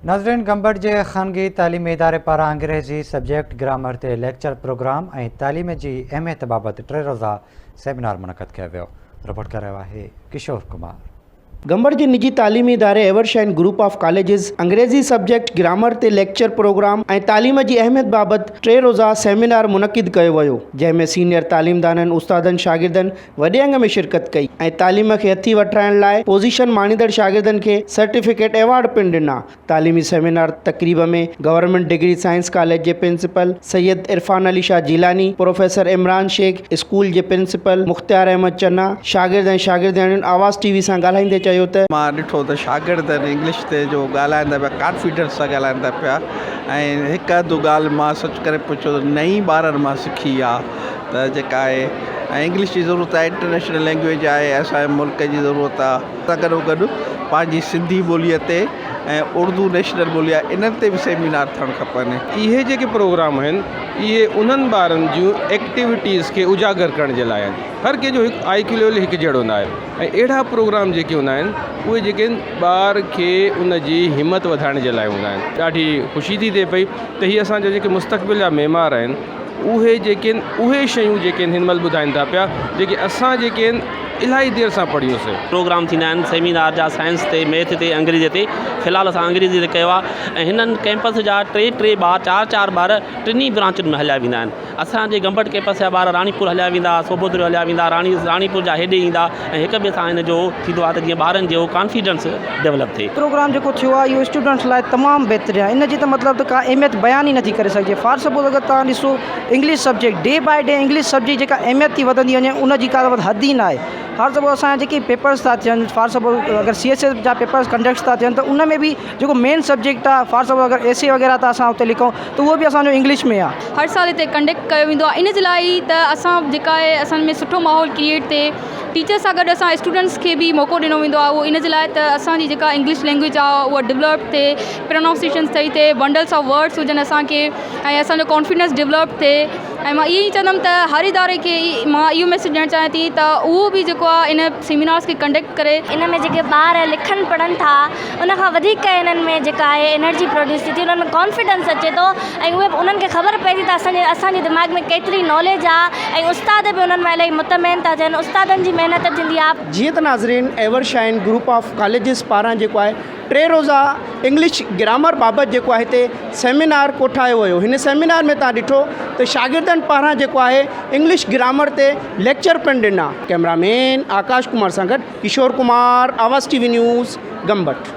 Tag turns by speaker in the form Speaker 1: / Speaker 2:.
Speaker 1: ناظرين گمبٽ جي خانگي تعليمي اداري پاران انگريزي سبجيڪٽ گرامر تي ليڪچر پروگرام ۽ تعليم جي اهميت بابت ٽي روزه سيمينار منعقد ڪيو ويو رپورٽ ڪري رهيو آهي ڪشور ڪمار.
Speaker 2: گمبٽ جي نجي تعليمي اداري ايورشائن گروپ آف ڪاليجز انگريزي سبجيڪٽ گرامر تي ليڪچر پروگرام ۽ تعليم جي اهميت بابت ٽي روزه سيمينار منعقد ڪيو ويو جنهن ۾ سينيئر تعليمدانن استادن شاگردن وڏي انگ ۾ شرڪت ڪئي ۽ تعليم کي هٿي وٺرائڻ لاء پوزيشن ماڻيندڙ شاگردن کي سرٽيفڪيٽ ايوارڊ پڻ ڏنا. تعليمي سيمينار تقريب ۾ گورنمينٽ ڊگري سائنس ڪاليج جي principal Syed Irfan Ali Shah Jilani, professor Imran Shaikh, school جي پرنسپل مختيار احمد چنا، شاگرد ۽ شاگردياڻين آواز ٽي وي سان ڳالهائيندي چيو ته.
Speaker 3: مان ڏٺو ته شاگرد انگلش تي جو ڳالهائين ٿا پيا ڪانفيڊنس سان ڳالهائين ٿا پيا ۽ هڪ اڌ ڳالهه مان سچ ڪري پڇو ته نئين ٻارن مان سکي آ ته جيڪا آهي ۽ انگلش جي ضرورت آهي انٽرنيشنل لينگويج آهي اسان جي ملڪ جي ضرورت آهي سان گڏو گڏ پنهنجي سنڌي ٻوليء تي ۽ اردو نيشنل ٻولي آهي انهن تي به سيمينار ٿيڻ کپن.
Speaker 4: اهي جيڪي پروگرام آهن اهي انهن ٻارن جون ايڪٽيوٽيز کي اجاگر ڪرڻ جي لاء آهن هر ڪنهن جو هڪ آئي ڪيو ليول هڪ جهڙو نه آهي ۽ اهڙا پروگرام جيڪي هوندا آهن اهي جيڪي آهن ٻار کي ان جي همت وڌائڻ جي لاء هوندا آهن ڏاڍي خوشي ٿي ٿئي پئي ته هي اسان جا جيڪي مستقبل جا معمار آهن اهي جيڪي آهن اهي شيون جيڪي آهن هن مهل ٻڌائين ٿا پيا جيڪي اسان جيڪي آهن الاهي دير سان پڙهيون سي.
Speaker 5: پروگرام ٿيندا آهن سيمينار جا سائنس تي ميٿ تي انگريزي تي في الحال اسان انگريزي تي ڪيو آهي ۽ هنن ڪيمپس جا ٽي ٽي ٻار چار چار ٻار ٽنهي برانچن ۾ هليا ويندا آهن اسان جي گمبٽ ڪيمپس جا ٻار راڻيپور هليا ويندا صوڀودريو هليا ويندا راڻي راڻيپور جا هيڏي ايندا ۽ هڪ ٻئي سان هن جو ٿيندو آهي ته جيئن ٻارن جو ڪانفيڊنس ڊولپ ٿئي.
Speaker 2: پروگرام جيڪو ٿيو آهي اهو اسٽوڊنٽس لاء تمام بهترين آهي ان جي ته مطلب ته ڪا اهميت بيان ئي نٿي ڪري سگهجي فار سپوز اگر توهان ڏسو English subject day by day English subject جيڪا اهميت ٿي وڌندي وڃي ان جي ڪا حد ئي نه آهي فار سپوز اسان جا جيڪي پيپرس ٿا ٿين فار سپوز اگر سي ايس ايس جا پيپرس ڪنڊڪٽس ٿا ٿين ته ان ۾ به جيڪو مين سبجيڪٽ آهي فار سپوز اگر اي سي وغيره ٿا اسان اتي لکون ته اهو به اسان جو انگلش ۾ آهي.
Speaker 6: هر سال هتي ڪنڊڪٽ ڪيو ويندو آهي ان جي لاء ئي ته اسان جيڪا آهي اسان ۾ سٺو ماحول ڪريئيٽ ٿئي ٽيچر سان گڏ اسان اسٽوڊنٽس کي به موقعو ڏنو ويندو آهي اهو ان جي لاء ته اسان جي جيڪا انگلش لينگويج آهي اها ڊولپ ٿئي پرونائونسيشن صحيح ٿئي بنڊلس آف ورڊس هجن اسان کي ۽ اسان جو ڪانفيڊنس ڊولپ ٿئي ۽ مان اهو ئي چوندم ته هر اداري کي مان اهو ميسيج ڏيڻ چاهيان ٿي ته اهو به جيڪو آهي ان سيمينارس کي ڪنڊڪٽ ڪري.
Speaker 7: ان ۾ جيڪي ٻار لکن پڙهن ٿا ان کان وڌيڪ انهن ۾ جيڪا آهي انرجي پروڊيوس ٿئي ٿي انهن ۾ ڪانفيڊنس اچي ٿو ۽ اهي انهن کي خبر پئي ٿي ته اسان جي اسان جي دماغ ۾ ڪيتري ناليج آهي ۽ استاد به انهن مان الاهي مطمئن ٿا ٿين استادن جي محنت ٿيندي آهي.
Speaker 2: جيئن ته ناظرين ever shine group of colleges پاران جيڪو آهي ٽي روزه انگلش گرامر بابت جيڪو آهي هتي سيمينار ڪوٺايو ويو هن سيمينار ۾ توهان ڏٺو ته شاگردن پاران جيڪو آهي انگلش گرامر تي ليڪچر پڻ ڏنا ڪئميرا مين آڪاش ڪمار سان گڏ Kishore Kumar Awaz T V news Gambat.